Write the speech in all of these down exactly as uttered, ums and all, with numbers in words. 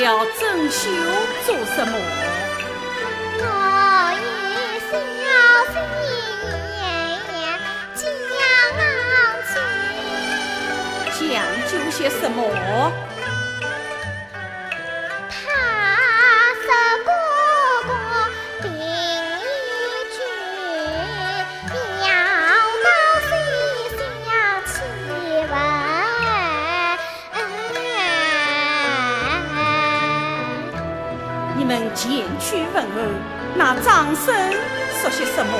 要整修做什么？我也小心将就。讲究些什么？他说哥哥病已久，要到西厢去问。 你们前去问候，那张生说些什么？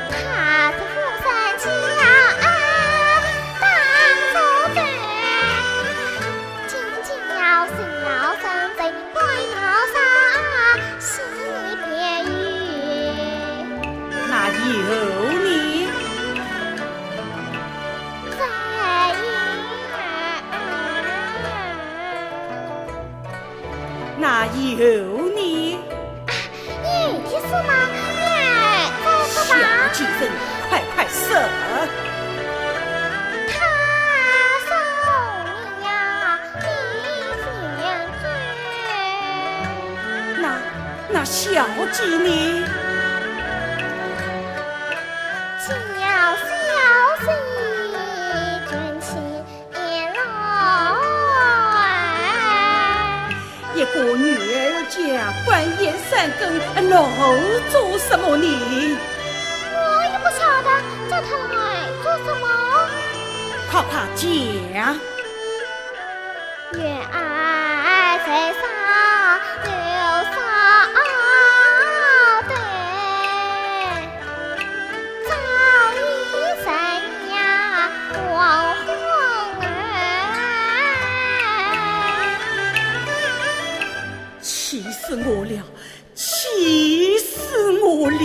他是夫人家当做对，今天要是要生病， 那以后呢？那以后呢？你去说嘛，你再说吧。小贱人，快快说。他说你呀， 那，那小姐呢？一个女儿家，半夜三更，闹做什么呢？我也不晓得，叫她来做什么？快快讲。 气死我了！气死我了！